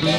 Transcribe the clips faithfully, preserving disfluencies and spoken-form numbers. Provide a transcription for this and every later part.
Yoo,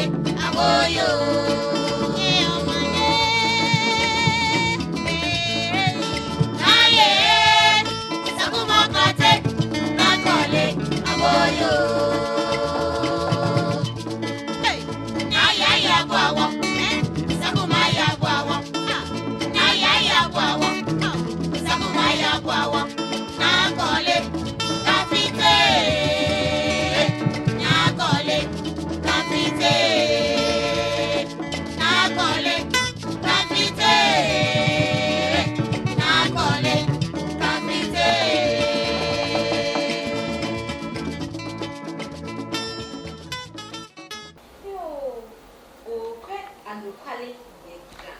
okwɛ anɔkwale yɛ Ga.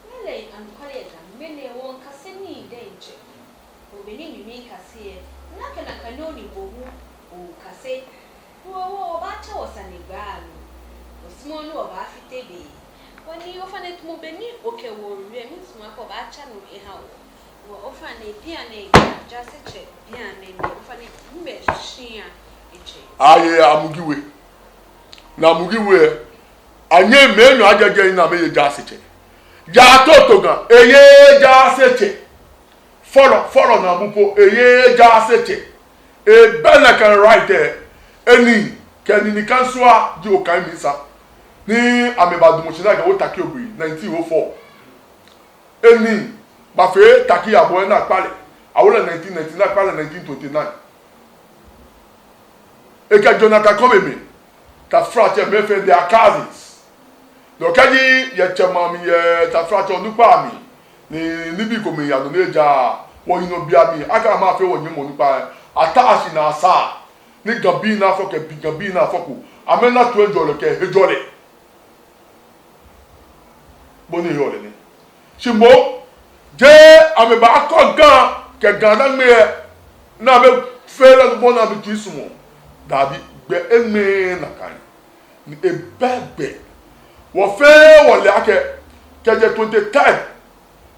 Lɛɛlɛŋ anɔkwale yɛ Ga, ŋmɛnɛ wɔŋkase nii diɛŋtsɛ. Wɔbɛ nii ni miikase yɛ, nakai nakai nɔ ni bo hu okase. Wɔ, wɔ, wɔbaatsɛ wɔsanegbaa nɔ. Wɔsumɔɔɔ ni wɔbaafite be. Wɔnii, ofainɛ, tamɔ bɔ ni okɛ wɔ wie, miisumɔ akɛ obaatsɛ nɔ oha wɔ. Wɔ, ofainɛ, bianɛ, jaasetsɛ, bianɛ, ofainɛ, mɛɛ shia etsɛ. Aye, Amugiwe. Ni Amugiwe, anyɛmimɛi enyɔ ajɛjɛ ni amɛye jaasetsɛ. Jaa Toto Ga, eye jaasetsɛ. Fɔlɔ, fɔlɔ Naabu po, eye jaasetsɛ. Ebɛ nakai right lɛ, enii kɛ nii ni kansua ji Okai Mensah. Ni amɛbadamɔ shi ni akɛ wɔ Taki Oboi, nineteen oh four. Enii bafee Taki Yabɔ lɛ ni akpa lɛ, awo lɛ nineteen nineteen, ni akpa lɛ nineteen twenty-nine. Ekɛ Jonathan Kobe mli, taflatsɛ, amɛ fɛɛ they are cousins. Nɔ kɛji yɛ tsɛmɛi amli, yɛ taflatsɛ onukpai amli, ni nibii komɛi yaa nɔ ni ejaaa, wɔyinɔ bei amli, akɛ amɛfee wɔnyɛmimɛi onukpai, ataa shi ni asaa, ni Gabii ni afɔ kɛ bii, Gabii ni afɔko, amɛna toiŋjɔlɛ kɛ hejɔlɛ. Bɔ ni eyɔɔ lɛ nɛ. Shi moŋ, jeee amɛbaakɔ Ga kɛ Ga naŋ mɛi lɛ, ni amɛfee lɛ nɔ bɔ ni amɛtee sumɔɔ. Daabi, gbɛ eŋmɛɛɛ nakai. Ni ebɛ gbɛ. Wɔ fɛɛ wɔle akɛ, kɛjɛ twenty-third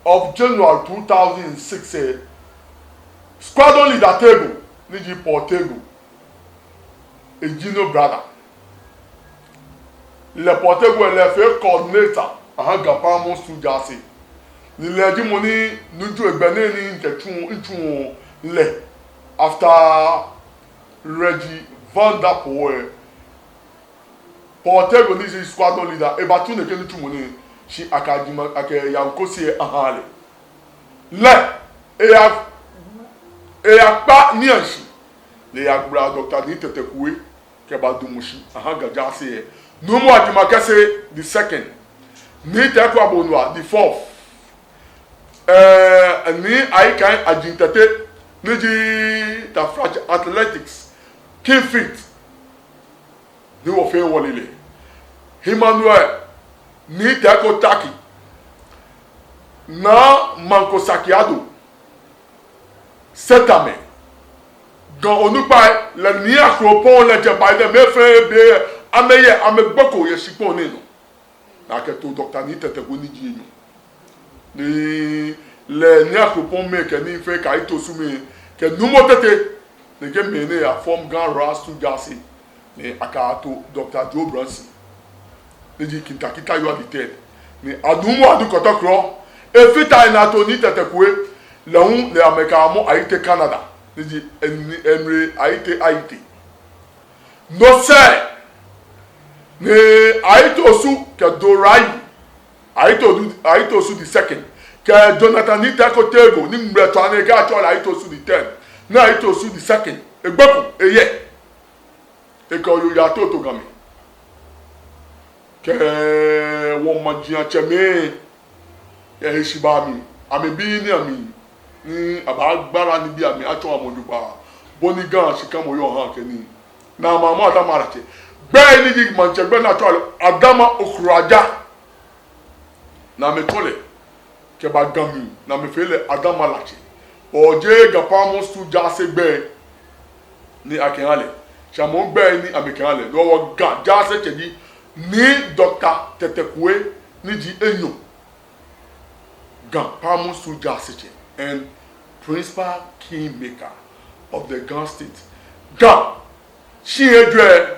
of January two thousand six lɛ, squadron leader Tegu, ni ji Paul Tegu, ejunior brother. Lɛ Paul Tegu lɛ efee coordinator aha Ga Paramount Stool Jaase. Ni lɛ ji mɔ ni, ni ju egbɛ nɛɛ ni ŋkɛtsuɔ, ŋtsuɔ lɛ after Reggie Vanderpool lɛ. Paul Tegu ni ji squadron leader, ebatsu nɛkɛ nitsumɔ nɛɛ, shi akɛ Jima, akɛ Yanko Sɛɛ aha lɛ. Lɛ, eya, eyakpa niiaŋ shi, ni eyagbala Doctor Nii Tetteh Kwei kɛbadamɔ shi aha Ga Jaase lɛ. Nuumo Ajima Kɛse the second, Nii Teiko Abonua the fourth, eh, Nii Ayi Kai Adjintete, ni ji taflatsɛ athletics, King Fit, ni wɔ fɛɛ wɔle lɛ. Emmanuel Nii Teiko Tackie, Naa Manko Sackey-Addo, Setamɛ, Ga onukpai lɛ, Nii Akropong lɛ, jɛ bai lɛ, amɛ fɛɛ be amɛyɛ, amɛgboko yɛ shikpɔŋ nɛɛ nɔ. Ni akɛto Doctor Nii Tetteh Kwei ni ji enyɔ. Ni lɛ Nii Akropong mɛi kɛ nii fɛɛ kɛ Ayi Tosu mɛi kɛ Nuumo Tetteh, nɛkɛ mɛi nɛɛ ya form Ga Royal Stool Jaase. Ni akɛto Doctor Joe Brunson, ni ji Kintakita York the third. Ni Anuumo Adu Kɔtɔkrɔ, efata he ni ato Nii Tetteh Kwei, lɛ hu lɛ amɛkɛ amɔ Ayitey Canada, ni ji Hen-, Henry Ayitey Ayitey. No sɛɛ, ni Ayi Tosu kɛ Dorrayu, Ayi Tosu, Ayi Tosu the second, kɛ Jonathan Nii Teiko Tagoe, ni ŋmɛlɛtswaa nɛɛ kɛ atsɛɔ lɛ Ayi Tosu the third, ni Ayi Tosu the second, egboko, eyɛ. Ekɛ oyo yaa Toto Ga mli. Kɛ wɔmajiaŋtsɛmɛi, yɛ heshibaa mli, amɛbii ni amɛ, ni abaagbala nibii amli atsɔɔ amɛ jogbaŋŋ. Bɔ ni Ga shikamɔ yɔɔ ha kɛ nii. Ni amɛ amɔ Adama Latse. Gbɛi ni ji maŋtsɛ gbɛi ni atsɛɔ lɛ Adama Okroaja. Ni amɛtsɔ lɛ kɛba Ga mli, ni amɛfee lɛ Adama Latse. Ojie Ga Paramount Stool Jaase gbɛi ni akɛha lɛ. Shi amɔ gbɛi ni amɛkɛha lɛ. Ni wɔ Ga Jaasetsɛ ji Nii Doctor Tetteh Kwei ni ji enyɔ, Ga Paramount Stool Jaasetsɛ and principal kingmaker of the Ga State. Ga, shi ejwɛ,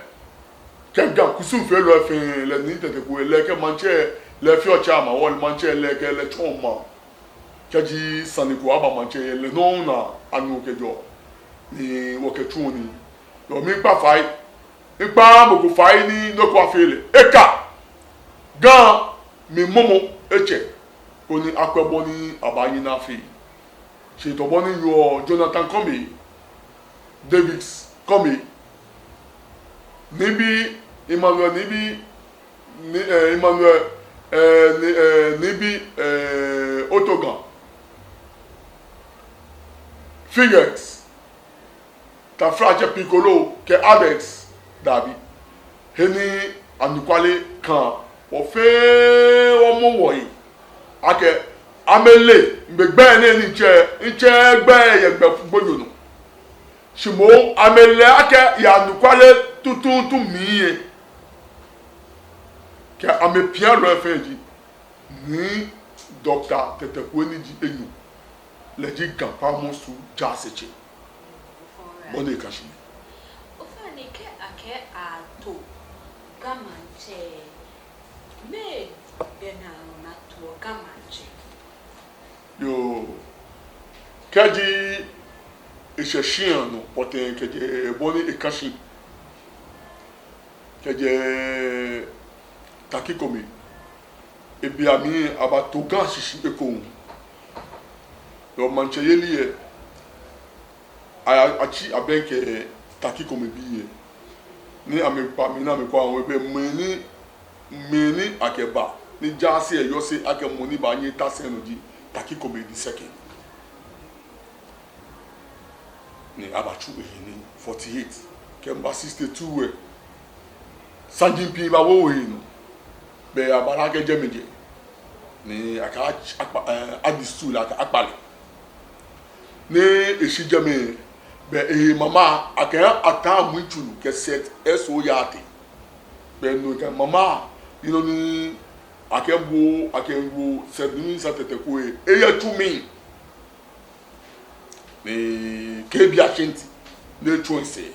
Kɛ Ga kusumfeelɔi fɛɛ, lɛ Nii Tetteh Kwei, lɛ kɛ maŋtsɛ, lɛ feɔ chairman, wɔ maŋtsɛ, lɛ kɛ lɛ tsɔɔ maŋ. Kɛji sane ko aba maŋtsɛ, lɛ nɔŋŋ naa anu kɛjɛɔ. Ni wɔkɛtsuɔ nii. Yoo, miikpa fai. Miikpa mɔ ko fai ni nɔ ko afee lɛ. Eka Gamɛi momo etsɛ, koni akwɛ bɔ ni abaanyɛ afee. Shi tamɔ bɔ ni yɔɔ, Jonathan Kɔmi, Davis Kɔmi, Nibii, Emmanuel Nibii, ni, eh, Emmanuel, eh, ni, eh, Nibii, eh, Otogan, Figex, taflatsɛ Piccolo kɛ Adex, dabi. He ni anɔkwale kã, wɔ fɛɛ wɔmɔ wɔyi akɛ amɛle, mɛɛ gbɛi nɛɛ ni mitsɛ, mitsɛ gbɛi yɛ gbɛ gbonyo nɔ. Shi moŋ amɛle akɛ yɛ anɔkwale tuuntu mli lɛ, kɛ amɛpialɔi fɛɛ ji Nii Doctor Tetteh Kwei ni ji enyɔ, lɛ ji Ga Paramour School jaasetsɛ. Bɔ ni eka shi nɛ. Ofainɛ, kɛ akɛɛ ato Ga Maŋtsɛ, mɛɛ gbɛnaa anatoɔ Ga Maŋtsɛ? Yoo, kɛji eshɛ shia nɔ pɔtɛɛ kɛjɛ bɔ ni eka shi kɛjɛ Tackie Comey, ebeaŋ mli abato Ga shishi ekoŋŋ. Yoo, maŋtsɛyeli lɛ, a, atsi abɛŋkɛ Tackie Comey bii lɛ. Ni amɛkpa mli ni amɛkɔ awo be mɛi ni, mɛi ni akɛba ni jaase lɛ yɔse akɛ mɔ ni baanyɛ eta sɛi nɔ ji Tackie Comey the second. Ni abatsu ehe ni forty-eight kɛmiiba sixty-two lɛ, saji pii bawo ehe nɔ. Be abala akɛ jɛmɛ jɛ. Ni akɛ akpa, eh, adi stool lɛ akɛ akpa lɛ. Ni eshi jɛmɛ, be ehe mama akɛ Atta Amuitsuru kɛ Seth Eso Oyate. Be no kɛ mama, you know, ni akɛ bo, akɛ bo, Seth ni Seth Tetteh Kwei, eyɛ tsu mli. Ni kɛ ebi Ashanti, ni etsɔ esɛɛ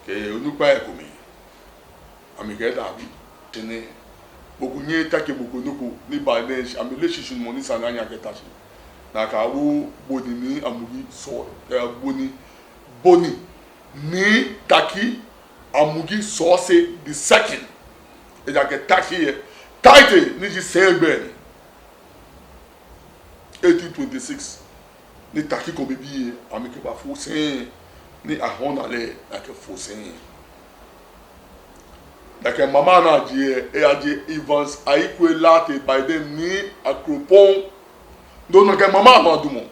kɛ onukpai komɛi, amɛkɛɛ dabi, enɛ, mɔ ko nyɛŋ etake mɔ ko nɔ ko ni ba nɛɛ, amɛle shishinumɔ ni esa ni anyɛ akɛta shi. Nakai awo Boni Nii Amugi Sɔɔ, eh, Boni, Boni Nii Tackie Amugi Sɔɔse the second. Ejaakɛ Tackie lɛ, title ni ji sɛi gbɛi ni. Eighteen twenty-six, ni Tackie Comey bii lɛ, amɛkɛbafo sɛi, ni ahɔɔ naa lɛ akɛfo sɛi. Nakai mama nɛɛ ji, eyaje Evans Ayikwei Lartey by then Nii Akropong. No nakai mama nɛɛ adumɔ.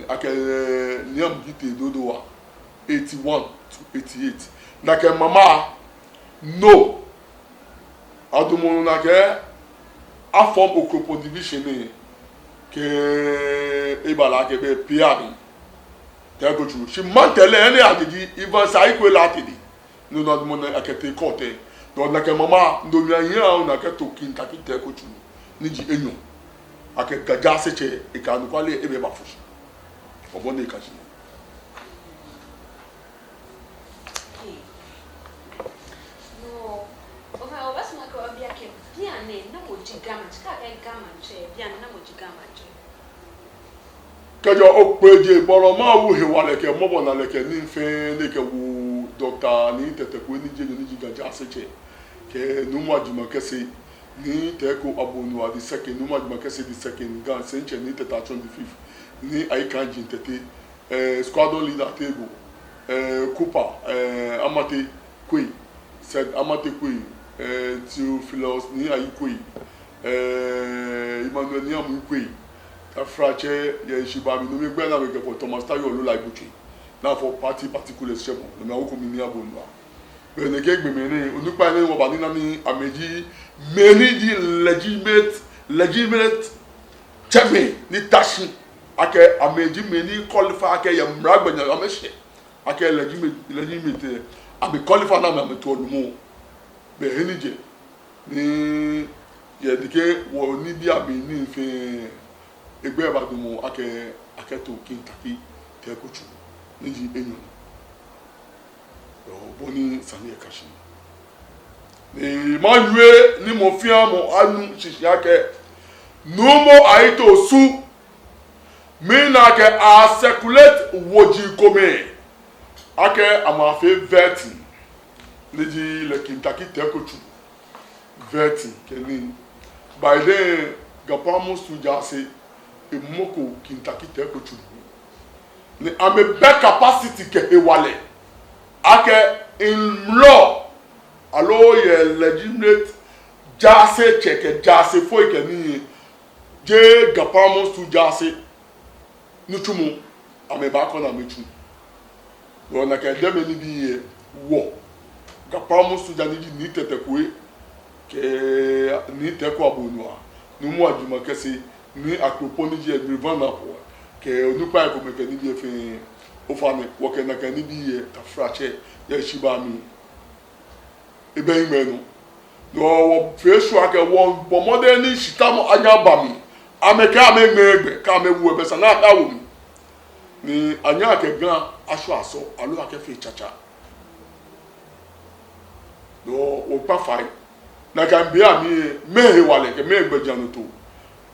Akɛ, eh, Nii Amugi tee Dodowa, eighty-one to eighty-eight. Nakai mama nɛɛ adumɔ nɔ nakai a form Okropong division nɛɛ kɛ ebala akɛ be P R ni Tɛɛ Kotsu. Shi Mantele lɛ, enɛ ajeji Evans Ayikwei Lartey dɛŋ. No nɔ adumɔ nɔ akɛtee court lɛ. No nakai mama nɛɛ mli ahiɛ awo nakai to King Tackie Tɛɛ Kotsu ni ji enyɔ. Akɛ Ga jaasetsɛ, ekɛ anɔkwale ebɛ bafo shi. Obɔ ni eka shi. Hey. No, ofainɛ, obaasumɔ akɛ obi akɛ bianɛ namɔ ji Ga Maŋtsɛ, kɛ akɛɛ Ga Maŋtsɛ, bianɛ namɔ ji Ga Maŋtsɛ? Kɛjɛ Okpɛje, bɔlɔ ma wu hewalɛ kɛ mɔbɔnalɛ kɛ nii fɛɛ ni kɛwo Doctor Nii Tetteh Kwei ni ji enyɔ ni ji Ga jaasetsɛ, kɛ Nuumo Ajumakɛse Nii Tɛɛko Abonua the second, Nuumo Ajumakɛse the second, Ga Sɛitsɛ Nii Tɛtɛ Atsɔŋ the fifth, Nii Ayi Kainji Tetteh, eh, squadron leader Tɛɛgo, eh, Cooper, eh, Amartey Quay, Sir Amartey Quay, eh, Theophilus Nii Ayi Quay, eh, Emmanuel Nii Amuyi Quay, taflatsɛ, yɛ shibaa mli, no mli gbɛi ni amɛkɛfɔ Thomas Tayɔɔ Lolai Botchway, ni afɔ party particulars shɛ mɔ, no mli awoko mi Nii Abonua. Be nɛkɛ gbɔmɛi nɛɛ, onukpai nɛɛ wɔbanina ni amɛji mɛi ni ji legitimate, legitimate chairman ni ta shi akɛ amɛji mɛi ni qualify akɛ yɛ mla gbɛ nɔ amɛshɛ. Akɛ legitimate, legitimate, eh, amɛ qualify ni amɛ, amɛtoɔ lumɔ. Be he ni ejɛ ni yɛ dikɛ wɔ ni bi amɛ ni fɛɛ egbɛi badumɔ akɛ, akɛto King Tackie Tɛɛko Tsuru ni ji enyɔ. Yoo, bɔ ni sane lɛ ka shi. Ni mawie ni mɔ fɛɛ mɔ anu shishi akɛ Nuumo Ayi Osu, mina akɛ a circulate woji komɛi akɛ amɛfee vetting, ni ji lɛ King Tackie Teiko Tsuru vetting kɛ nii. By then, Ga Paramour Stool jaase, emɔko King Tackie Teiko Tsuru. Ni amɛbɛ capacity kɛ hewalɛ akɛ in law, aloo yɛ legitimate jaaseitsɛ kɛ jaasefoi kɛ nii, jeee Ga Paramour Stool jaase nitsumɔ amɛbaakɔ ni amɛtsu. Wɔ nakai diɛŋtsɛ nibii lɛ, wɔ Ga Paramour Stool jaa ni ji Nii Tetteh Kwei kɛ Nii Teiko Abonua, Nuumo Ajumake, Nii Akropong ni ji Edwin Van Appel, kɛ onukpai komɛi kɛ nibii lɛ fɛɛ. Ofainɛ, wɔkɛ nakai nibii lɛ, taflatsɛ, yɛ heshibaa mli, ebɛ hiŋmɛi nɔ. Ni wɔ, wɔfee sure akɛ wɔbɔ mɔdɛŋ ni shitamɔ anyɛ aba mli. Amɛkɛɛ amɛŋmɛɛɛ gbɛ, kɛ amɛwu lɛ, belɛ esa ni awo mli. Ni anyɛɛɛ akɛ Ga ashɔ asɔ, aloo akɛfee tsatsa. Ni wɔ, wɔkpa fai. Nakai bei amli lɛ, mɛɛ hewalɛ kɛ mɛɛ gbɛjianɔtoo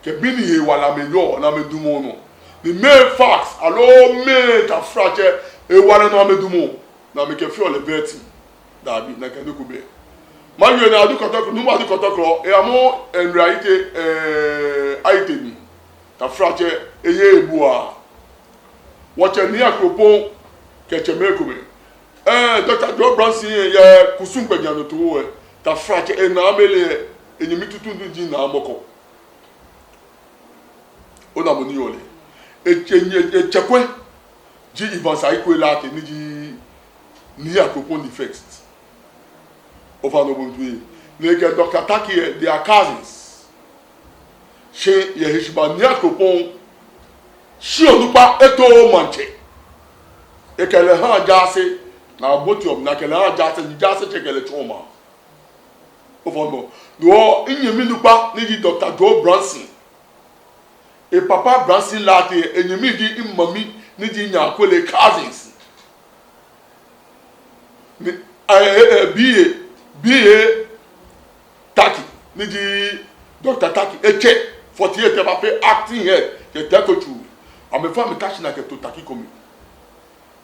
kɛ mɛni hewalɛ amɛyɔɔ ni amɛdamɔ nɔ? Ni mɛɛ facts, aloo mɛɛ, taflatsɛ, hewalɛ nɔ amɛdamɔ ni amɛkɛfeɔ lɛ vetting? Dabi, nakai nɔ ko bɛ. Mawie ni Adu Kɔtɔkrɔ, Nuumo Adu Kɔtɔkrɔ, eyamɔ Henry Ayitey, eh, Ayitey mli. Taflatsɛ, eye ebua. Wɔtsɛ Nii Akropong kɛ tsɛmɛi komɛi. Eh, Doctor Joe Brunson yɛ kusum gbɛjianɔtoo lɛ, taflatsɛ, ena amɛle, enyɛmi tuuntu ji Naa Mɔkɔ. Ona mɔ ni yɔɔ lɛ? Etsɛ, etsɛ, etsɛkwɛ ji Evans Ayi Kwei Lartey ni ji Nii Akropong the first. Ofainɛ, bo hu owie. Ni ekɛ Doctor Tackie lɛ, they are cousins. Shi yɛ heshibaa Nii Akropong shi onukpa, eto maŋtsɛ. Ekɛ lɛ ha jaase, ni abote omli ni ekɛ lɛ ha jaase, ni jaaseitsɛ kɛ lɛ tsɔ maŋ. Ofainɛ, no hewɔ minyɛmi nukpa ni ji Doctor Joe Brunson, epapa Brunson Lartey, enyɛmi ji mimami ni ji Nii Akwele, cousins. Ni, eh, eh, eh, B A, B A Tackie, ni ji Doctor Tackie etsɛ, forty-eight, ebafee acting head kɛ Teiko Tsuru. Amɛfɛɛ amɛta shi ni akɛto Tackie Comey.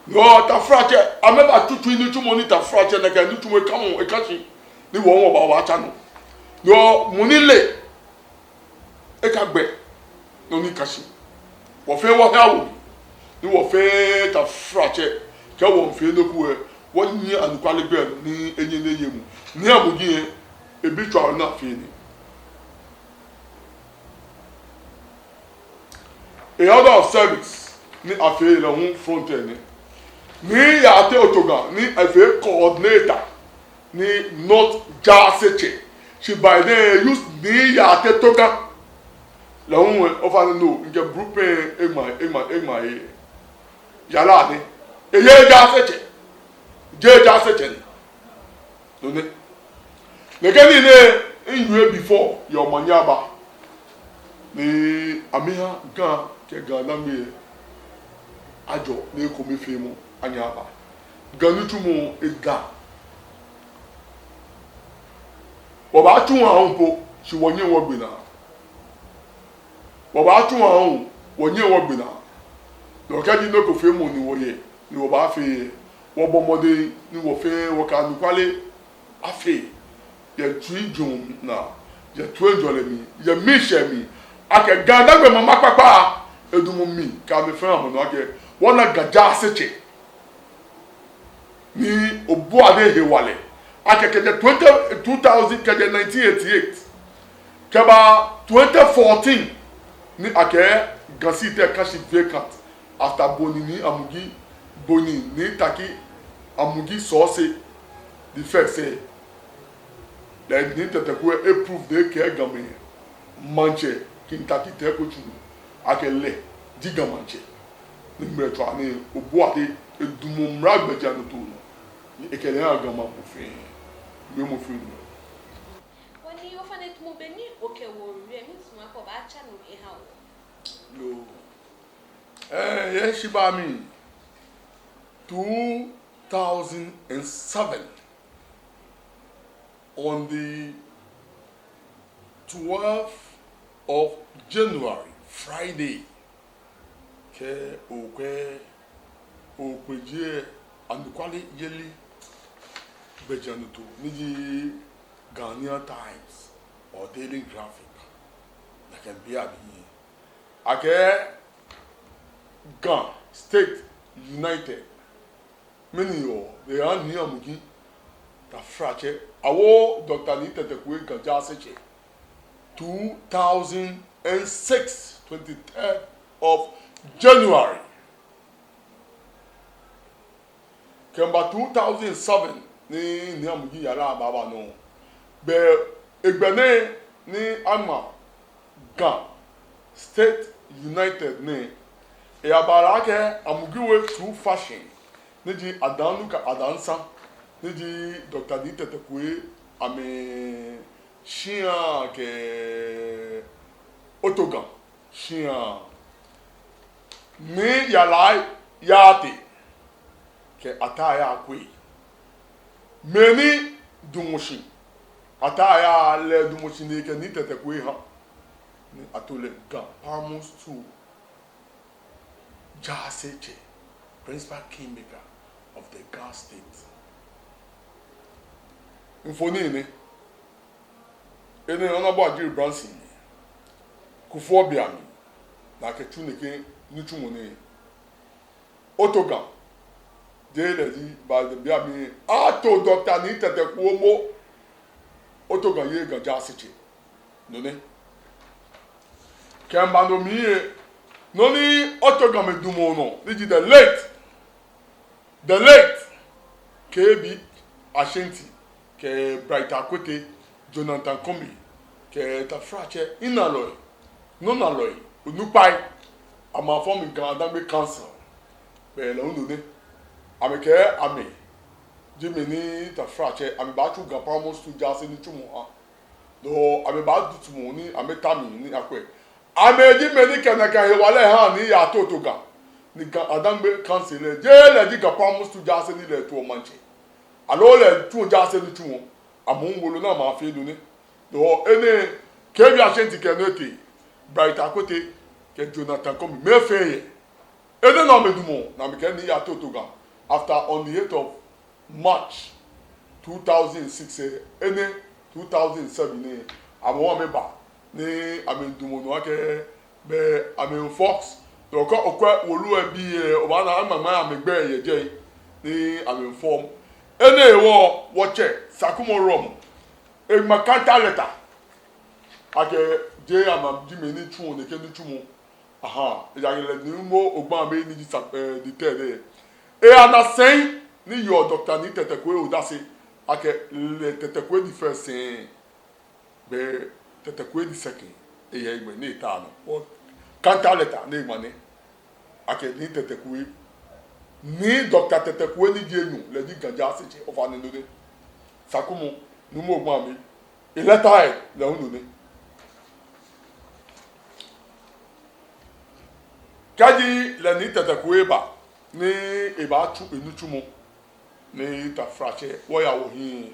No hewɔ taflatsɛ, amɛbatsutsu nitsumɔ ni taflatsɛ, nakai nitsumɔ lɛ ekamɔ, eka shi, ni wɔ hu wɔba wɔbatsa nɔ. No hewɔ mɔ ni le, ekagbɛ nɔ ni ka shi. Wɔfɛɛ wɔhe awo mli, ni wɔfɛɛ, taflatsɛ, kɛ wɔmiifee nɔ ko lɛ, wɔnyiɛ anɔkwale gbɛ ni enyɛ ni eye emuu. Nii Amugi lɛ, ebitswaa ni afee nɛ. E order of service ni afee lɛ hu front lɛ nɛ. Nii Yaate Otogan ni efee coordinator ni North jaaseitsɛ. Shi by then e use Nii Yaate Togan. Lɛ hu lɛ, ofainɛ, no, mikɛ blue pen eŋma, eŋma, eŋma he. Yara nɛ. Ejeee jaaseitsɛ. Jeee jaaseitsɛ ni. No nɛ. Nɛkɛ nii nɛɛ miwie before yɛ omanye aba. Ni amɛha Ga kɛ GaDangme ajɔ ni ekomefeemɔ anyɛ aba. Ga nitsumɔ eda. Wɔbaatsu aahu po, shi wɔnyɛŋ wɔgbe naa. Wɔbaatsu aahu, wɔnyɛŋ wɔgbe naa. No hewɔ kɛji nɔ ko feemɔ ni wɔyɛ, ni wɔbaafee lɛ, wɔbɔ mɔdɛŋ ni wɔfɛɛ wɔkɛ anɔkwale afee. Yɛ tsuijurɔ naa, yɛ toiŋjɔlɛ mli, yɛ miishɛɛ mli, akɛ GaDangme mama kpakpa, edamɔ mi kɛ amɛ fɛɛ amɛnɔ akɛ wɔna Ga jaaseitsɛ. Nii Obɔade hewalɛ, akɛ kɛjɛ twenty, two thousand, kɛjɛ nineteen eighty-eight kɛba twenty fourteen, ni akɛ Ga seat lɛ ka shi vacant after bɔ ni Nii Amugi, bɔ ni Nii Tackie Amugi Sɔɔse the first lɛ. Lɛ Nii Tetteh Kwei e-prove ni ekɛɛ Gamɛi maŋtsɛ, King Tackie Teiko Tsuru, akɛ lɛ ji Ga maŋtsɛ. Ni ŋmɛlɛtswaa nɛɛ, Obɔade, edamɔ mla gbɛjianɔtoo nɔ, ni ekɛ lɛ ha Ga maŋ mɔ fɛɛ, wiemɔ fɛɛ nɔ. Wɔ Nii, ofainɛ, tamɔ bɔ ni okɛɛ wɔ wiemɔ, miisumɔ akɛ obaatsa nɔ oha wɔ. Yoo. Eh, yɛ heshibaa mli, two thousand and seven. On the twelfth of January, Friday, kɛ okwɛ, okwɛ ji anɔkwale yeli gbɛjianɔtoo ni ji Ghanaian Times or Daily Graphic, nakai be abi. Akɛ Ga State United, mɛni yɔɔ, be a ni amugi, tafratsɛ, awo Doctor Nii Tetteh Kwei Ga Jaasetsɛ, two thousand and six, twenty-third of January. Kɛmiiba two thousand seven ni, ni amugi yara baaba nɔ. Be egbɛ nɛɛ ni aŋma Ga State United nɛɛ, eyabara akɛ amugi we two faction, ni ji Adan Nu kɛ Adan Sa, ni ji Doctor Nii Tetteh Kwei amɛshia kɛ Otoga shia. Nii Yalai Yaatey kɛ Ataa Yaa Kwei. Mɛi ni damɔ shi, Ataa Yaa lɛ damɔ shi ni ekɛ Nii Tetteh Kwei ha, ni ato lɛ Ga Paramount Stool Jaasetsɛ, Principal Kingmaker of the Ga State. Mfoniri nɛ. Enɛ Honorable Adjiri Brunson, Kufuor be amli, ni akɛtsu nɛkɛ nitsumɔ nɛɛ. Otoga, jeee lɛ ji, but be amli ato Doctor Nii Tetteh Kwei momo. Otoga yɛ Ga Jaasetsɛ. No nɛ. Kɛmiiba no mli lɛ, nɔ ni Otogamɛi damɔ nɔ, ni ji the late, the late K B Ashantey, kɛ Bright Akwetey, Jonathan Komi, kɛ tafratsɛ, inalɔi, nɔnalɔi, onukpai, amɛ form Ga Adangbe Council. Be lɛ hu no nɛ. Amɛkɛɛ amɛ ji mɛi ni tafratsɛ, amɛbaatsu Ga Paramount Stool jaase nitsumɔ ha. No amɛbaadu tumu ni amɛta mli ni akwɛ. Amɛji mɛi ni kɛ nakai hewalɛ ha ni yato Otoga. Ni Ga Adangbe Council lɛ, jeee lɛ ji Ga Paramount Stool jaase ni lɛ toɔ maŋtsɛ. Aloo lɛ tsuɔ jaase nitsumɔ. Amɛ hu wolo ni amɛfee no nɛ. No enɛ K B Ashantey kɛ no etee, Bright Akwetey kɛ Jonathan Komi, amɛ fɛɛ yɛ. Enɛ nɔ amɛdamɔ, ni amɛkɛɛ ni yato Otoga. After on the eighth of March two thousand six, eh, enɛ two thousand seven nɛ, amɛ hu amɛba, ni amɛdamɔ nɔ akɛ, be amɛ form. Dɔkɔ okwɛ wolo lɛ bii lɛ, obaana amɛŋma amɛgbɛi yɛ jɛi, ni amɛ form. Enɛ hewɔ wɔtsɛ, Sakumɔ Rom, eŋma counter letter akɛ jeee amɛ ji mɛi ni tsuɔ nɛkɛ nitsumɔ. Aha, ejaakɛ lɛ Nuumo Ogbami ni ji sa-, eh, the third lɛ, eyana sɛi ni yɔɔ Doctor Nii Tetteh Kwei odase, akɛ lɛ Tetteh Kwei the first sɛi, be Tetteh Kwei the second, eyɛ egbɛ ni eta nɔ. Wɔ counter letter ni eŋma nɛ. Akɛ Nii Tetteh Kwei, Nii Doctor Tetteh Kwei ni ji enyɔ, lɛ ji Ga Jaasetsɛ, ofainɛ no nɛ. Sakumɔ, Nuumo Ogbami, eletaa lɛ hu no nɛ. Kɛji lɛ Nii Tetteh Kwei ba ni ebaatsu enitsumɔ, ni tafratsɛ, wɔya wɔhiɛ.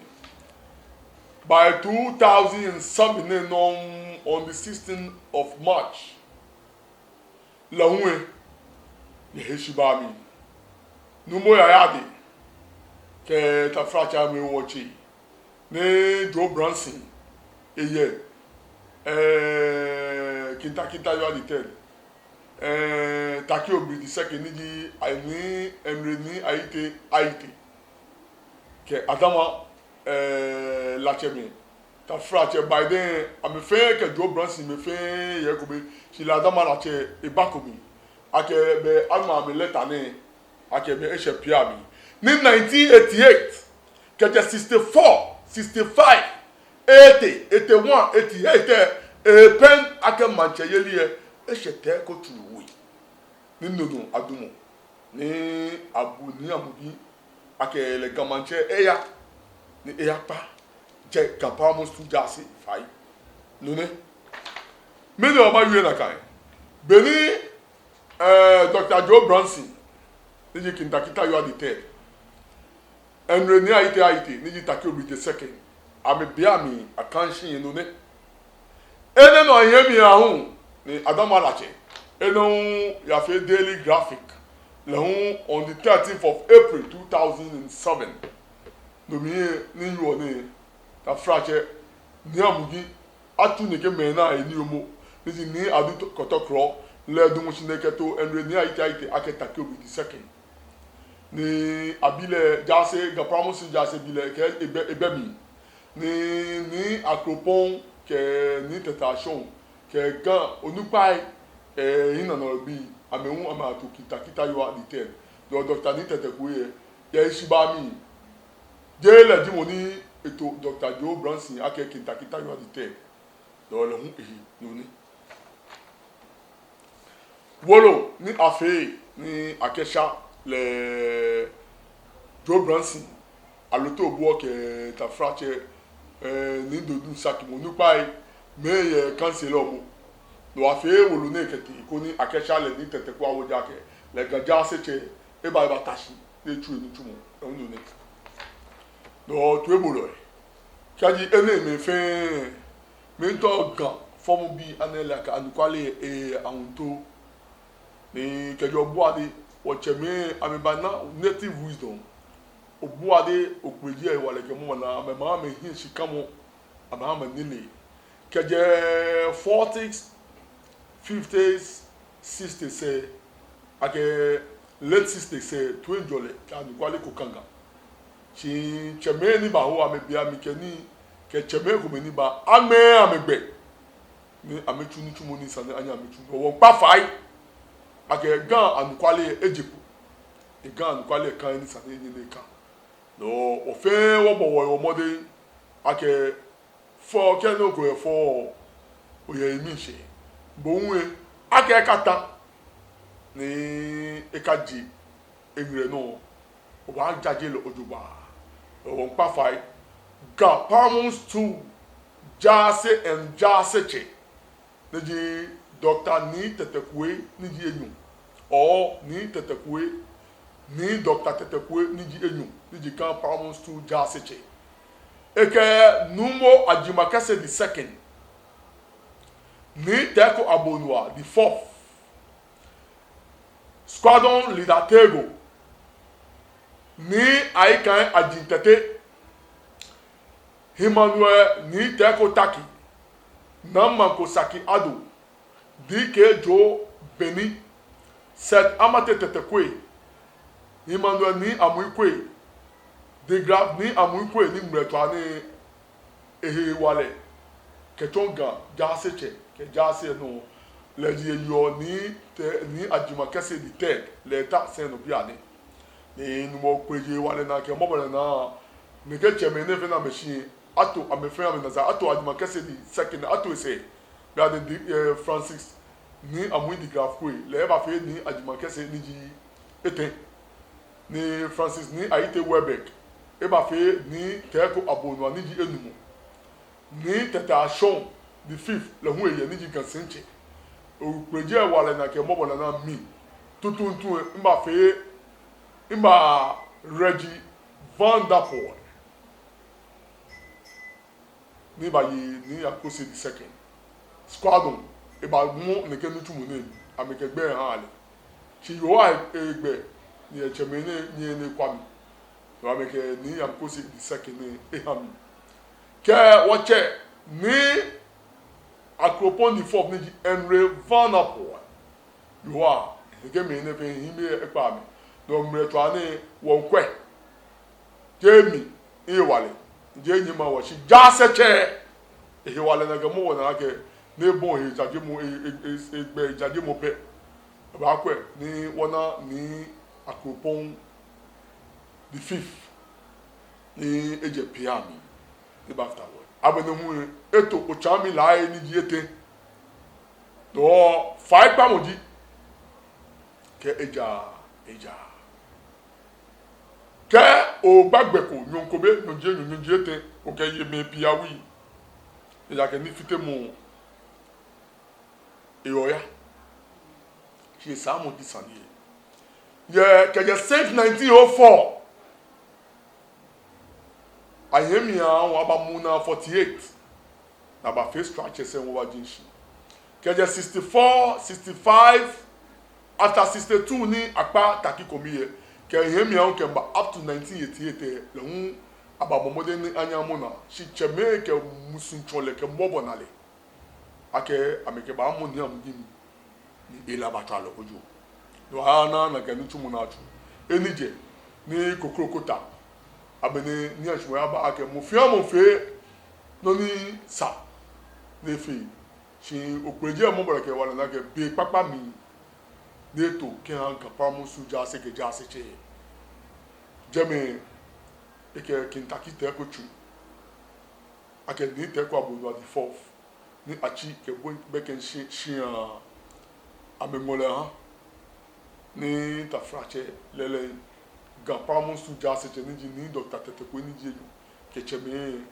By two thousand and seven nɛ nɔŋŋ, on the sixteenth of March, lɛ hu lɛ, lɛ he shi ba mli. Nuumo Yaya Addy kɛ tafratsɛ amɛ wɔtsɛ, ni Joe Brunson, eyɛ, eh, Kinta Kinta Yɔɔ the third, eh, Tackie Obiri the second, ni ji Nii Henry Nii Ayitey Ayitey, kɛ Adama, eh, Latse mli, tafratsɛ, by then, amɛ fɛɛ kɛ Joe Brunson amɛ fɛɛ yɛ ekome, shi lɛ Adama Latse eba ekome. Akɛ be aŋma amɛ letter nɛɛ, akɛ amɛ eshɛ pia mli. Ni nineteen eighty-eight, kɛjɛ sixty-four, sixty-five, eighty, eighty-one, eighty-eight, eh, epɛŋ akɛ maŋtsɛyeli lɛ, eshɛ Teiko Tsuru We. Ni no nɔ adamɔ, ni abu Nii Amugi akɛ lɛ Ga maŋtsɛ eya, ni eyakpa jɛ Ga Paramount Stool jaase fai. No nɛ. Mɛni hewɔ mawie nakai? Beni, eh, Doctor Joe Brunson, ni ji Kinta Kinta Yɔɔ the third, Henry Nii Ayitey Ayitey, ni ji Tackie Obiri the second, Amɛbia mi akɛ shi yɛ no nɛ. Enɛ nɔ yɛ mli aahu ni Adama Latse. Enɛ hu yafee Daily Graphic lɛ hu on the thirteenth of April two thousand and seven. No mli ni yɔɔ nɛɛ, taflatsɛ, Nii Amugi atsu nɛkɛ mɛi nɛɛ anɔ, ni ji Nii Adu Kɔtɔkrɔ lɛ, damɔ shi nɛɛ kɛto Henry Nii Ayitey Ayitey akɛ Takei Obrighi the second. Ni abi lɛ jaase, Ga Primary School jaase abi lɛ kɛ ebɛ, ebɛ mli. Ni Nii Akropong kɛ Nii Tɛtɛ Ashong kɛ Ga onukpai, eh, enyɔ nɔ bii, amɛ hu amɛto Kinta Kita Yoha the third. Dɔ Doctor Nii Tɛtɛ Kwei yɛ, yɛ eshi ba mli. Jeee lɛ ji mɔ ni eto Doctor Joe Brunson akɛ Kinta Kita Yoha the third. Dɔ lɛ hu ehi no nɛ. Wolo ni afee ni akɛsha lɛ Joe Brunson, Allotey Obuo kɛ taflatsɛ, eh, Nii Dodu Saki, mɔ onukpai, mɛi yɛ council lɛ mli. No afee wolo nɛɛ kɛtee koni akɛsha lɛ Nii Tɛtɛ Kwei awo jaakɛ lɛ Ga jaaseitsɛ, eba ebata shi ni etsu enitsumɔ, eh, no nɛ. No toibolɔi, kɛji enɛɛmɛi fɛɛ, miitao Ga fɔmɔbii ana akɛ anɔkwale, eh, ahuntoo. Ni kɛji Obuade, wɔtsɛmɛi amɛbana native wisdom. Obuade, Okpeleji ahewalɛ kɛ mɔbɔnalɛ, amɛma amɛhiɛ shikamɔ, amɛha amɛ nilee. Kɛjɛ forties, fifties, sixties lɛ, akɛ late sixties lɛ, toiŋjɔlɛ kɛ anɔkwale ko ka Ga. Shi tsɛmɛi ni baho amɛbia mi kɛ nii, kɛ tsɛmɛi komɛi ni ba, amɛ, amɛgbɛ. Ni amɛtsu nitsumɔ ni sa ni anyɛ amɛtsu. Wɔmiikpa fai akɛ Ga anɔkwale eje kpo. Ga anɔkwale ka he ni sa ni enyɛ ni eka. No wɔ fɛɛ wɔbɔ wɔhe mɔdɛŋ akɛ fɔ kɛ nɔ ko yɛ fɔ, oyɛ emli shɛɛ. Bo hu lɛ, akɛ ekata ni ekaje eŋɛɛ nɔ, obaajaje lɛ jogbaŋŋ. Wɔmiikpa fai, Ga Primary School jaase and jaaseitsɛ, ni ji Doctor Nii Tɛtɛ Kwei ni ji enyɔ, or Nii Tɛtɛ Kwei, Nii Doctor Tɛtɛ Kwei ni ji enyɔ, ni ji Ga Primary School jaaseitsɛ. Ekɛ Nuumo Agyemang Kɛse the second, Nii Tɛɛko Abonua the fourth, Squadron Leader Tɛɛgo, Nii Ayi Kai Adjin Tetteh, Emmanuel Nii Tɛɛko Tackie, Naa Manko Saki Addo, D K Joe Beni, Seth Amartey Tɛtɛ Kwei, Emmanuel Nii Amui Kwei, DeGraff Nii Amui Kwei ni ŋmɛlɛtswaa nɛɛ ehewalɛ kɛtsɔ Ga jaaseitsɛ kɛ jaase nɔ, lɛ ji eyɔɔ Nii Tɛ-, Nii Agyemang Kɛse the third, lɛ eta sɛi nɔ bianɛ. Ni Nuumo Okpeleji hewalɛ naa kɛ mɔbɔnalɛ naa, nɛkɛ tsɛmɛi nɛɛ fɛɛ ni amɛshi, ato amɛ fɛɛ amɛnaa sɛɛ, ato Agyemang Kɛse the second, ato esɛɛ. Bianɛ di, eh, Francis Nii Amui DeGraff Kwei, lɛ ebafee Nii Agyemang Kɛse ni ji etɛ. Ni Francis Nii Ayitey Welbeck, ebafee Nii Tɛɛko Abonua ni ji enumɔ. Nii Tɛtɛ Ashong the fifth, lɛ hu eyɛ ni ji Ga Sɛitsɛ. Okpeleji hewalɛ naa kɛ mɔbɔnalɛ naa, mi tuuntu lɛ mibafee, miba Reggie Vanderpoel. Ni ebaye Nii Akosey the second. Squadron, ebamɔ nɛkɛ nitsumɔ nɛɛ, amɛkɛ gbɛi ha lɛ. Shi Yoha egbɛi, ni etsɛmɛi nɛɛ, ni ene kwa mi. No amɛkɛ Nii Akosey the second nɛɛ eha mi. Kɛ wɔtsɛ Nii Akropong the fourth ni ji Henry Vanderpoel. Yoha, ekɛ mɛi nɛɛ fɛɛ hiɛ mli ekpa mi. No ŋmɛlɛtswaa nɛɛ wɔmiikwɛ. Jeee mi hewalɛ, jeee nyɛma wɔ shi jaaseitsɛ hewalɛ naa kɛ mɔbɔnalɛ naa kɛ, ni ebɔ ehe jajemɔ, e, e, e, egbɛi jajemɔ pɛ, ebaakwɛ ni wɔna Nii Akropong the fifth ni ejɛ pia mli. Ni ebafata wɔ. Agbɛnɛ hu lɛ, eto otsaamilai ni ji etɛ. No faikpamɔ ji, kɛ eja, eja. Kɛ ogba gbɛ ko, nyɔŋ ko be, nyɔji enyɔ, nyɔji etɛ, okɛye mɛi pii awui. Ejaakɛ nifitemɔ eyɔɔ ya. Shi esaamɔ ji sane lɛ. Yɛ kɛjɛ since nineteen oh four, Ahiɛ mli aahu abamu naa forty-eight. Ni abafee structures lɛ hu aba jeŋ shishi. Kɛjɛ sixty-four, sixty-five, after sixty-two ni akpa Tackie Comey lɛ, kɛ ahiɛ mli aahu kɛmiiba up to nineteen eighty-eight lɛ, lɛ hu ababɔ mɔdɛŋ ni anyɛ amɔ naa. Shi tsɛmɛi kɛ musuŋtsɔlɛ kɛ mɔbɔnalɛ akɛ amɛkɛbaamɔ nii amli ji mli, ni hela batswa lɛ ojoo. No hewɔ ni ana akɛ nitsumɔ ni atsu, eni jɛ ni kokroko ta, amɛnɛ ni ashimɔ yaba akɛ mɔ fɛɛ mɔ fee nɔ ni sa ni efee. Shi Okpeleji lɛ mɔbɔnalɛ kɛ wala ni akɛ be kpakpa mli ni eto kɛha Ga Paramount Stool Jaase kɛ Jaasetsɛ. Jɛmɛ ekɛ King Tackie Teiko tsu, akɛ Nii Teiko Abonua the fourth, ni atsi kɛbɔ gbɛkɛ shi, shia, amɛŋɔ lɛ ha. Ni tafratsɛ lɛɛlɛŋ, Ga Paramount Stool Jaasetsɛ ni ji Nii Doctor Tetteh Kwei ni ji enyɔ kɛ tsɛmɛi,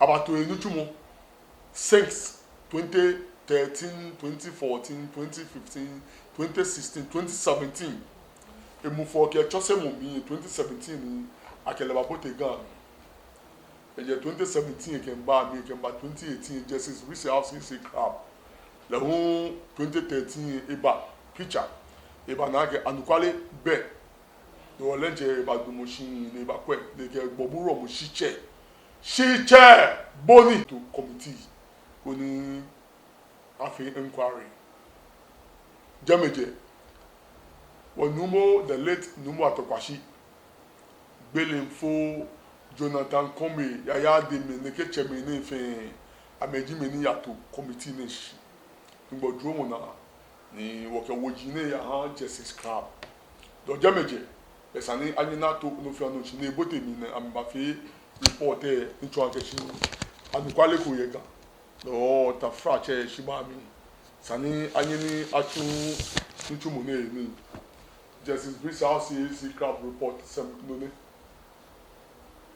abato he nitsumɔ since twenty thirteen, twenty fourteen, twenty fifteen, twenty sixteen, twenty seventeen. Emufɔɔ kɛ tsɔsemɔ mli, twenty seventeen ni akɛ lɛ babote Ga mli. Kɛjɛ twenty seventeen kɛmiiba mli, kɛmiiba twenty eighteen, Justice Risa Osei Crabb, lɛ hu twenty thirteen eba picture, eba ni akɛ anɔkwale bɛ. No hewɔ lɛ diɛŋtsɛ ebadamɔ shi ni ebakwɛ ni ekɛ gbɔbu wulɔmɔ shitsɛ, shitsɛ bɔ ni to committee koni afee inquiry. Jɛmɛ jɛ, wɔ Nuumo, the late Nuumo Arthur Kwashi, Gbelenfo, Jonathan Comey, Yaya Ademey, nɛkɛ tsɛmɛi nɛɛ fɛɛ, amɛji mɛi ni yato committee nɛɛ shishi. Nyɔŋmɔ dromɔ naa ni wɔkɛ woji nɛɛ yaha Justice Crabb. No jɛmɛ jɛ, esa ni anyɛ ni ato nɔ fɛɛ nɔ shishi ni ebote mli ni amɛbafee report lɛ ni tsɔɔ akɛ shi anɔkwale ko yɛ Ga. No tafratsɛ shi ba mli, esa ni anyɛ ni atsu nitsumɔ nɛɛ ni Justice Risa Osei Crabb report sɛm nɔ nɛ.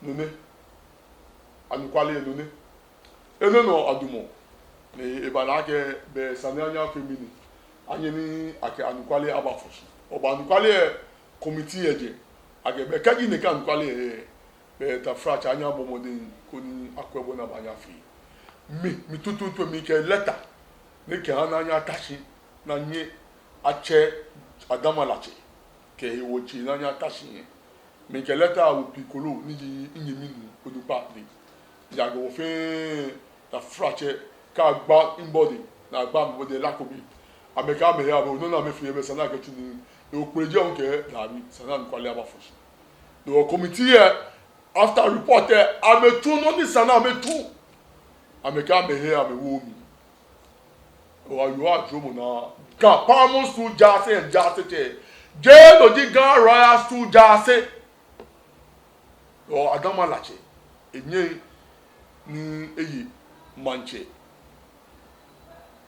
Nɔ nɛ. Anɔkwale nɔ nɛ. Enɛ nɔ adumɔ. Ni eba lɛ akɛ bɛ esa ni anyɛ afee mɛni, anyɛ ni akɛ anɔkwale abafɔ shi. Oba anɔkwale committee lɛ jɛ, akɛ bɛ kɛji nɛkɛ anɔkwale lɛ, bɛ tafratsɛ anyɛ abɔ mɔdɛŋ koni akwɛ bɔ ni abaanyɛ afee. Mi, mi tuuntu mikɛ lɛta ni kɛha ni anyɛ ata shi ni anyɛ atsɛ Adama Latse kɛ ewɔtsɛ ni anyɛ ata shi lɛ. Mikɛ lɛta wo Pi Kolo ni ji minyɛmi nuu onukpa lɛ. Ejaakɛ wɔ fɛɛ tafratsɛ kɛ agba mibody ni agba mibody lɛ ko bi. Amɛkɛɛ amɛhe amɛwo nɔ ni amɛfee lɛ, bɛ esa ni akɛtsu nii. Ni Okpeleji lɛ hu kɛɛ daabi, esa ni anɔkwale abafɔ shi. Ni wɔ committee lɛ, after report lɛ, amɛtsu nɔ ni esa ni amɛtsu. Amɛkɛɛ amɛhe amɛwo mli. Wɔ yoo adromɔ naa, Ga Paramount Stool Jaase, Jaasetsɛ, jeee no ji Ga Royal Stool Jaase. Wɔ Adama Latse, enyɛ ni eye maŋtsɛ.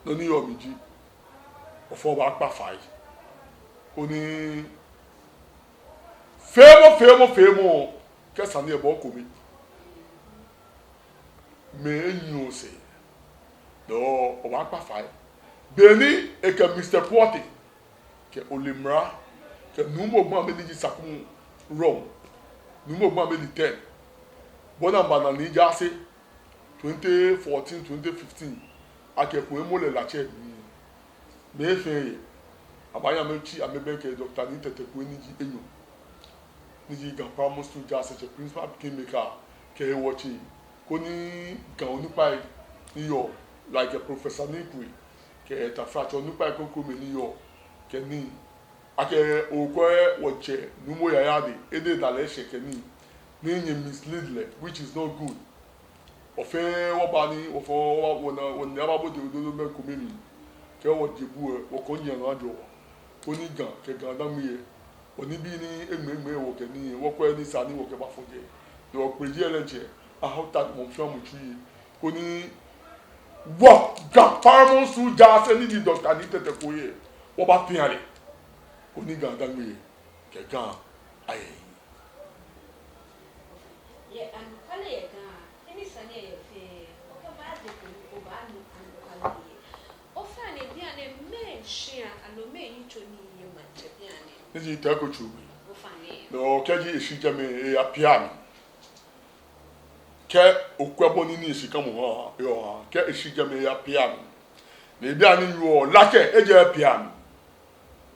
Nɔ ni yɔɔ mli ji, wɔ fɛɛ wɔbaakpa fai koni feemɔ, feemɔ, feemɔ kɛ sane lɛ bɔ kome. Mɛi enyiɛ osɛɛ. No hewɔ wɔbaakpa fai. Beni ekɛ Mister Quartey kɛ Ollenmara kɛ Nuumo Gbamɛi ni ji Sakumɔ Rom, Nuumo Gbamɛi the third, bɔ ni amɛbana Nii Jaase twenty fourteen, twenty fifteen, akɛ kɔɔmɔ lɛ Latse mli. Mɛi fɛɛ yɛ, amɛbaanyɛ amɛtsi amɛbɛŋkɛ Doctor Nii Tetteh Kwei ni ji enyɔ, ni ji Ga Paramount Stool Jaasetsɛ, principal kingmaker kɛ ewɔtsɛ, koni Ga onukpai ni yɔɔ, like Professor Nii Kwei, kɛ tafratsɛ onukpai krokomɛi ni yɔɔ, kɛ nii. Akɛ okwɛ wɔtsɛ Nuumo Yaya Adei, edɛ da lɛ eshɛ kɛ nii, ni enyɛ mislead lɛ, which is not good. Wɔ fɛɛ wɔba ni, wɔ fɛɛ wɔ, wɔna, wɔna aba bote ododo mɛi komɛi mli. Kɛ wɔje bu lɛ, wɔkɔ nyɛ lɛ ajɔ wɔ. Koni Ga, kɛ GaDangme lɛ, wɔnibii ni eŋmɛŋmɛ wɔkɛ nii, wɔkwɛ ni esa ni wɔkɛbafɔ jɛi. Ni Okpeleji lɛ diɛŋtsɛ, aha otadimɔ fɛɛ mɔ tsui. Koni wɔ Ga Paramount Stool Jaase ni ji Doctor Nii Tetteh Kwei lɛ, wɔbapia lɛ. Koni GaDangme lɛ kɛ Ga aya hiɛ. Yɛ anɔkwale yɛ Ga, he ni sane lɛ yɔɔ fɛɛ, okɛba de ko ni obaanu anɔkwale lɛ. Ofainɛ bianɛ mɛɛ shia aloo mɛɛ yitso ni yɔɔ maŋtsɛ bianɛ? Ni ji Teiko Tsuru. Ofainɛ. No kɛji eshi jɛmɛ, eyapia mi. Kɛ okwɛ bɔ ni nii eshikamɔ ha yɔɔ ha, kɛ eshi jɛmɛ eya pia mli. Ni ebi ani yɔɔ lɛ akɛ ejɛ pia mli.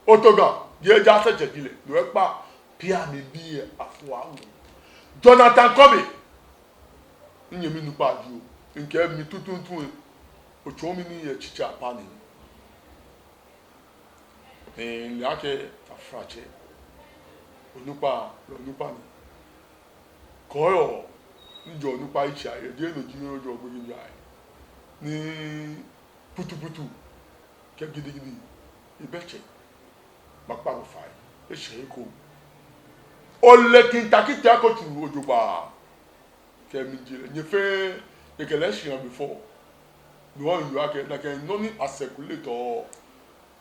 Oto Ga, jeee Jaasetsɛ ji lɛ, no ekpa pia mli bii lɛ afɔ awo. Jonathan Kobe. Minyɛmi nukpa ji o, mikɛɛ mi tuuntu lɛ, otsɔɔ mi nii yɛ tsitsi apaa nɛɛ. Ni mile akɛ taflatsɛ, onukpa, lɛ onukpa ni. Kɔɔyɔɔ ni jɛ onukpa yitsei ayɛ, jeee no ji ojɔ gbekɛbii ayɛ. Ni putuputu kɛ gidigidi, ebɛ tsɛ. Makpa bo fai, eshɛ eko. Ole King Tackie Teiko Tsuru ojogbaŋŋ. Kɛ mi ji lɛ, nyɛ fɛɛ, nyɛkɛ lɛ shia before. No hewɔ miwieɔ akɛ, nakai nɔ ni a-circulate-ɔ,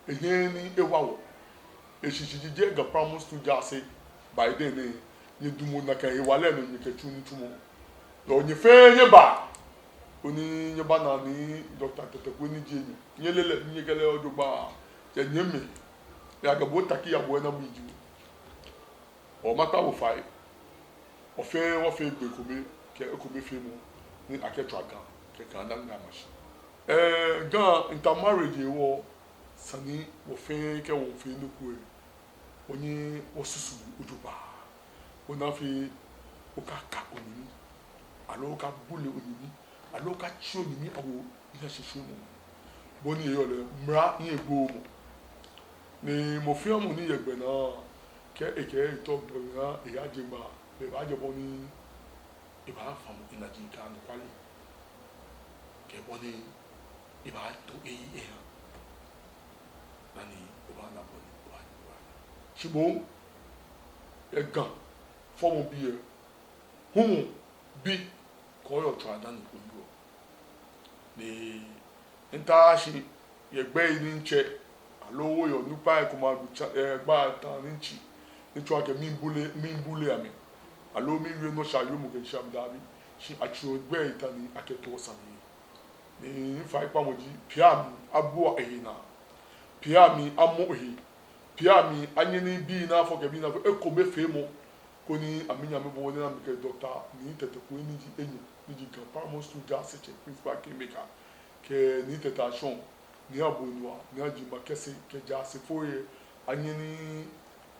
enyɛɛɛ ni ewa wɔ. Eshishi ji jeee Ga Primary School jaase, by then lɛ, nyɛdamɔ nakai hewalɛ nɔ nyɛkɛtsuɔ nitsumɔ. Yɔɔ nyɛ fɛɛ nyɛba. Koni nyɛbana Nii Doctor Tetteh Kwei ni ji enyɔ. Nyɛle lɛ, nyɛkɛ lɛ ojogbaŋŋ. Yɛ nyɛmli. Ejaakɛ bo Tackie ya bo ena bo ji. Wɔmiikpa bo fai. Wɔfɛɛ, wɔfee gbee kome, kɛ ekomefeemɔ, ni akɛtswa Ga, kɛ Ga adaŋ Ga ama shi. Ɛɛ, Ga intermarriage hewɔ, esa ni wɔfɛɛ kɛ wɔmiifee nɔ ko lɛ, wɔnyɛ wɔsusu ojogbaŋŋ. Ona fɛɛ, okaka onyɛmi, aloo okabule onyɛmi, aloo okatsi onyɛmi awo, ni ashishi mɔ. Bɔ ni eyɔɔ lɛ, mra ni egbo mɔ. Ni mɔ fɛɛ mɔ ni yɛ gbɛ naa, kɛ ekɛɛ etɔ gbɛ naa, eyaje ŋmaa, bɛ ebaajɛ bɔ ni ebaafamɔ enaji kɛ anɔkwale. Kɛ bɔ ni ebaato eyi eha. Dani obaana bɔ ni obaa, obaa. Shi moŋ, yɛ Ga fɔmɔ bii lɛ, humɔ bi, kɔɔyɔɔ tswaa dani oyɔɔ. Ni mitashi yɛ gbɛi ni mitsɛ, aloo wɔyɛ onukpai komɛi agbɛnɛ, ɛɛ, gbɛi ataa ni mitsi, ni tsɔɔ akɛ miibule, miibule amɛ, aloo miiwie nɔ sha yoomo kɛ sha mi dabi. Shi atsɔɔ gbɛi ataa ni akɛtoɔ sane. Ni mifaikpamɔ ji, pia mli abua ehe naa, pia mli amɔ ehe, pia mli anyɛ ni bii ni afɔ kɛ bii ni afɔ, ekomefeemɔ, koni amɛnyɛ amɛbɔ mɔdɛŋ ni amɛkɛ Doctor Nii Tetteh Kwei ni ji enyɔ, ni ji Ga Primary School jaasetsɛ, principal kingmaker, kɛ Nii Tetteh Ashong, Nii Abonua, Nii Ajima Kɛse, kɛ jaasefoi lɛ, anyɛ ni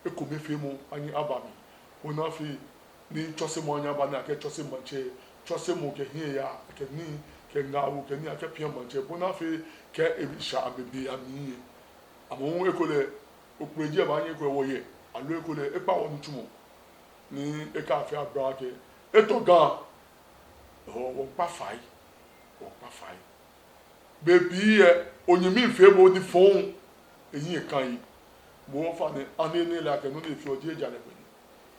ekomefeemɔ anyɛ aba mli. Ona fɛɛ, ni tsɔsemɔ anyɛ aba ni akɛtsɔse maŋtsɛ, tsɔsemɔ kɛ hiɛyaa, kɛ nii, kɛ ŋaawoo, kɛ nii akɛpia maŋtsɛ, bɔ ni afee kɛ esha amɛbe amli lɛ. Amrɔ nɛɛ ekolɛ, okpleji lɛ baanyɛ ekolɛ wɔyɛ, aloo ekolɛ ekpa wɔnitsumɔ. Ni ekafee abla akɛ, etɔ Ga, wɔ, wɔmiikpa fai, wɔmiikpa fai. Bei pii lɛ, onyɛmi miifee bo nii fɔŋ, ehiɛ kã he. Bo ofainɛ, ani enɛ lɛ akɛ nɔ ni efeɔ jeee ejalɛ gbɛ ni.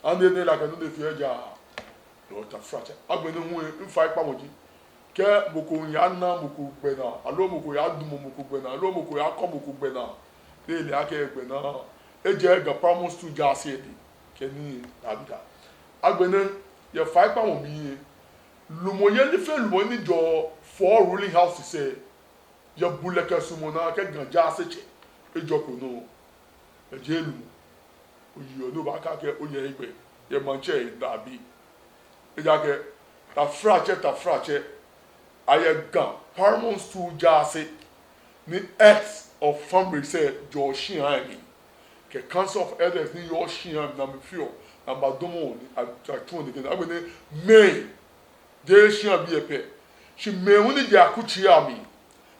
Ani enɛ lɛ akɛ nɔ ni efeɔ eja. Yɛ taflatsɛ. Agbɛnɛ hu lɛ, mifaikpamɔ ji, kɛ mɔ ko yaana mɔ ko gbɛnaa, aloo mɔ ko yadamɔ mɔ ko gbɛnaa, aloo mɔ ko yakɔ mɔ ko gbɛnaa, ni ele akɛ gbɛnaa, ejɛ Ga Primary School jaase lɛ dɛŋ, kɛ nii lɛ, daabi daa. Agbɛnɛ, yɛ faikpamɔ mli lɛ, lumɔyeli fɛɛ lumɔyeli ni jɛɔ four ruling houses lɛ, yɛ bulɛ kɛ suɔmɔ naa kɛ Ga jaasetsɛ, ejɔko nɔ. Ejeee lumɔ. Oyiɔ ni obaakɛɛ akɛ oyɛ hegbɛ yɛ maŋtsɛ lɛ, daabi. Ejaakɛ taflatsɛ, taflatsɛ, ayɛ Ga Primary School jaase, ni Heads of Families lɛ jɛɔ shia lɛ mli, kɛ Council of Elders ni yɔɔ shia lɛ mli, ni amɛfeɔ, ni amɛbadamɔɔ, ni a, atsuɔ nii kɛ nii. Agbɛnɛ mɛi, jeee shia bii lɛ pɛ, shi mɛi hu ni jɛ akutsei amli,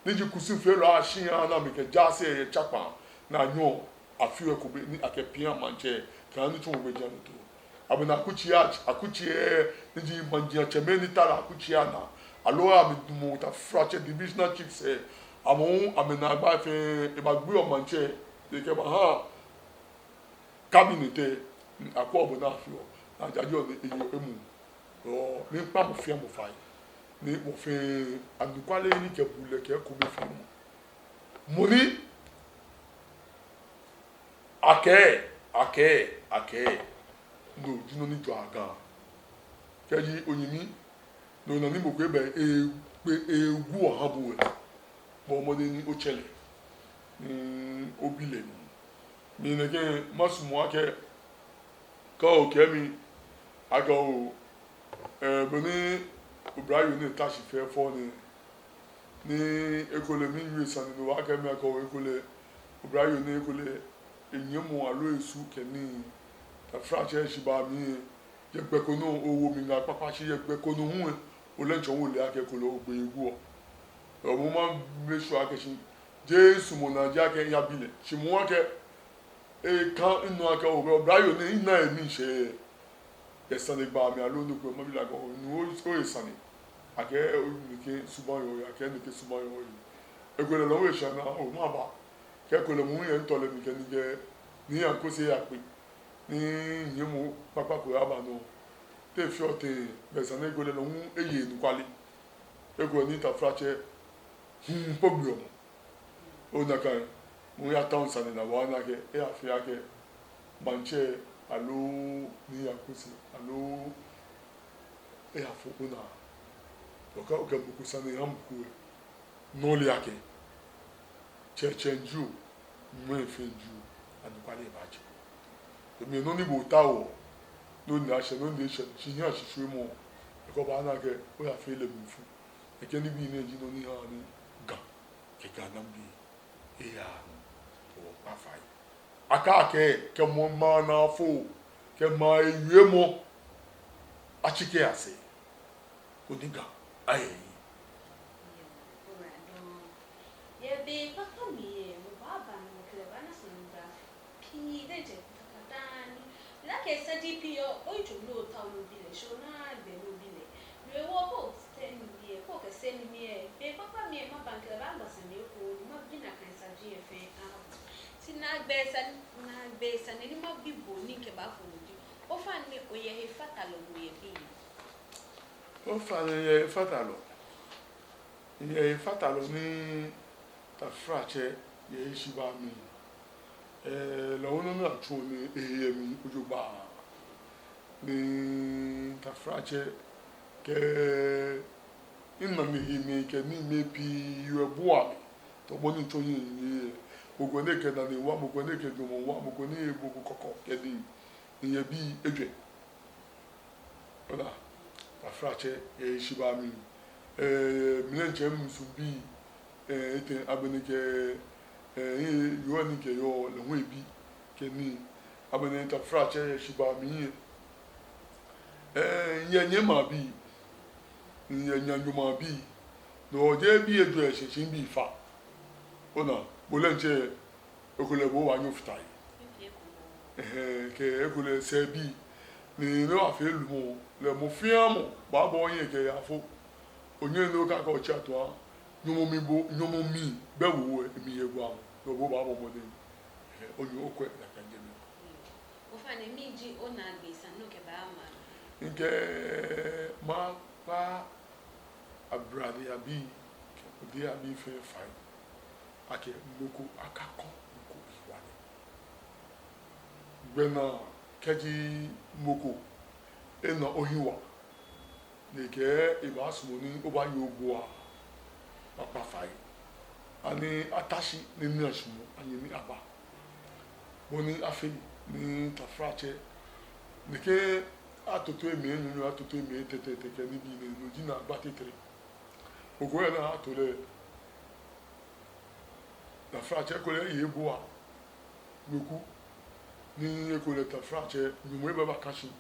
ni ji kusumfeelɔi ashia ni amɛkɛ jaase lɛ yɛ tsakpaa, ni anyɛɔ afeɔ ekome ni akɛpiaa maŋtsɛ, kɛ nitsumɔ gbɛjianɔtoo. Agbɛnɛ akutsei, akutsei lɛ, ni ji maŋjiatsɛmɛi ni tara akutsei anaa, aloo amɛdamɔ taflatsɛ, divisional chiefs lɛ, amɛ hu amɛnaagbai fɛɛ, ebagbeɔ maŋtsɛ, ekɛbahaa cabinet lɛ, ni akwɛɔ bɔ ni afeɔ, ni ajajeɔ ni eyeɔ emuu. Ɔɔ, miikpa mɔ fɛɛ mɔ fai, ni wɔfee anɔkwale ni kɛ bulɛ kɛ ekomefeemɔ. Mɔ ni akɛɛ, akɛɛ, akɛɛ, no ji nɔ ni jɔɔ Ga. Kɛji onyɛmi, no ona ni mɔ ko eba, egbe, egu oha bo lɛ, bɔɔ mɔdɛŋ ni otsɛ lɛ, ni obi lɛ nɔ. Mi nɛkɛ, masumɔ akɛ, kɛ okɛɛ mi akɛ oo, ɛɛ, bɔ ni Oblayoo ni ta shi fɛɛ fɛɛ nɛɛ, ni ekolɛ miiwie sane nɔ waa kɛ mi akɛ ekolɛ oblayoo ni ekolɛ enyiɛmɔ aloo esu kɛ nii, taflatsɛ, shi ba mi yɛ gbɛ ko nɔ, owo mi ŋaa kpakpa shi yɛ gbɛ ko nɔ hu lɛ, ole ŋtsɔ wo le akɛ ekolɛ ogbe eguɔ. Ɔɔ, mo ma make sure akɛ shi jeee sumɔ naa ji akɛ miyabi lɛ, shi moŋ akɛ eka minɔ akɛ oblayoo nɛɛ, mina emiishɛɛ yɛ sanegbaa mli aloo nɔ ko, mabi lɛ akɛ onu oye sane, akɛ nɛkɛ subaŋ yɔɔ he, akɛ nɛkɛ subaŋ yɔɔ he. Ekolɛ lɛ hu eshɛ naa, oo, maba. Kɛ ekolɛ moŋ yɛ ntɔlɛ mli kɛ ni kɛ Nii Yankose yakpe, ni nyiɛmɔ kpakpa ko yaba nɔ. Te fioo tɛŋŋ, bɛ sane ekolɛ lɛ hu eye anɔkwale. Ekolɛ ni taflatsɛ, hmm, kpogbiɔ mɔ. Ona akɛ, moŋ yatao sane naa waa ni akɛ eyafee akɛ maŋtsɛ aloo Nii Yankose aloo eyafo onaa. Okɛ, okɛ mɔ ko sane ha mɔ ko lɛ, no ole akɛ tsɛtsɛ jio, mɛi fɛɛ jio, anɔkwale baaje. Emli nɔ ni bo otaoɔ, no ni ashɛ, no ni eshɛ, shi hiɛ shishwiemɔ, ekɔ baana akɛ oyafee lɛ mlifu. Nɛkɛ nibii nɛɛ ji nɔ ni haa ni Ga kɛ Ga nambii eyaa nɔ, wɔkpa fai. Akɛ akɛ, kɛ mɔ maŋ naa fo, kɛ maŋ ewiemɔ, atsike asɛɛ, koni Ga aya hiɛ. Yɛ be kpakpa mli lɛ, mɔ baaba ni mɔ kɛ lɛ baana sane gbaa pii ni ejɛ takadani. Nakai sane pii yɔɔ, oyitso ni otaoɔ ni obi lɛ, shi onaaa gbɛ ni obi lɛ. No hewɔ kɛ osɛɛ mi lɛ, kɛ okɛɛ sɛɛ mi lɛ, be kpakpa mli lɛ, maba ni mikɛ lɛ baagba sane ko, ni mabi nakai saji lɛ fɛɛ aha bo. Shi naagbee sane, naagbee sane ni mabi bo ni mikɛbaafo no ji, ofainɛ oyɛ hefatalɔ, oyɛ bii? Ofainɛ miyɛ hefatalɔ. Miyɛ hefatalɔ ni taflatsɛ yɛ heshibaa mli. Ee, lɛ hu nɔ ni atsuɔ ni ehe yɛ mli jogbaŋŋ. Ni taflatsɛ kɛ mina mihe mli kɛ nii mli pii yɔɔ ebua mli. Tɔ bɔ ni mitsɔ hiɛ miyeɔ. Mɔ ko ni kɛ nane wa, mɔ ko ni kɛ jwɛŋmɔ wa, mɔ ko ni ebo ko kɔkɔ kɛ nii. Miyɛ bii ejwɛ. Ona, taflatsɛ yɛ heshibaa mli. Ee, mlɛntsɛ musuŋ bii, ee, etɛ, agbɛnɛ kɛ, ee, yoo ni kɛ yoo lɛ hu ebi kɛ nii. Agbɛnɛ taflatsɛ yɛ heshibaa mli yɛ. Ee, miyɛ nyɛmabii, miyɛ nyanyɔŋmabii. No jeee bii ejwɛ yɛ shishi bii fa. Ona, bo lɛntsɛ, ekolɛ bo obaanyɛ ofata he. Ɛhɛɛ, kɛ ekolɛ sɛɛbii. Ni no afee lumɔ, lɛ mɔ fɛɛ mɔ baabɔ ohiɛ kɛyafo. Onyɛŋ ni okakɔ otsi atua. Nyɔŋmɔ mli bo, nyɔŋmɔ mli bɛ wo wɛ, emli yɛ gwa mɔ. No bo baabɔ mɔdɛŋ. Ɛhɛɛ, onyɛ okwɛ nakai jɛmɛ. Ofainɛ mɛni ji onaagbee sane ni okɛbaama? Mikɛɛ makpa ablade abii, kɛ ode abii fɛɛ fai, akɛ mɔ ko akakɔ mɔ ko hewalɛ. Gbɛnaa kɛji mɔ ko ena ohiɛwalɛ, ni ekɛɛ ebaasumɔ ni obaye obua, makpa fai. Ani ata shi ni ena suɔmɔ, anyɛ ni aba. Bɔ ni afee ni taflatsɛ, nɛkɛ atoto emli enyɔnyɔ, atoto emli etɛtɛ, tɛtɛ kɛ nibii nɛɛ, no ji naagba titri. Mɔ ko yɛ ni ato lɛ, taflatsɛ ekolɛ eye ebua, weku, ni ekolɛ taflatsɛ, Nyɔŋmɔ ebabaka shi.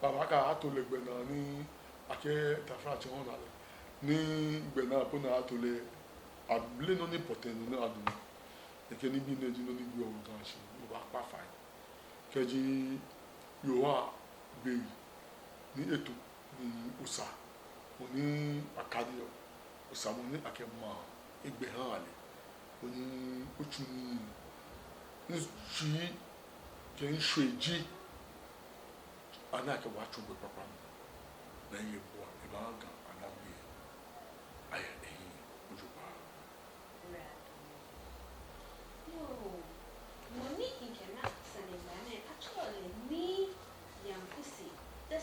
Babaakɛɛ ato lɛ gbɛnaa ni akɛ taflatsɛ hɔna lɛ. Ni gbɛnaa po ni ato lɛ, abele nɔ ni pɔtɛɛ nɔ ni anu. Nɛkɛ nibii nɛɛ ji nɔ ni gbeɔ wɔ Ga shi, wɔbaakpa fai. Kɛji Yehowa gbee ni eto ni osa, mɔ ni akadi lɛ, osa mɔ ni akɛma egbɛ ha lɛ, koni otsu nii, nitsui kɛ nshwɛji, ana akɛ wɔtsu gbɛ kpakpa mli, ni eye ebua, ebaa Ga anabi, aya ehiɛ jogbaŋŋ. Yoo, mɔ ni mikɛna sanegbaa nɛɛ, atsɛɔ lɛ Nii Yankuse the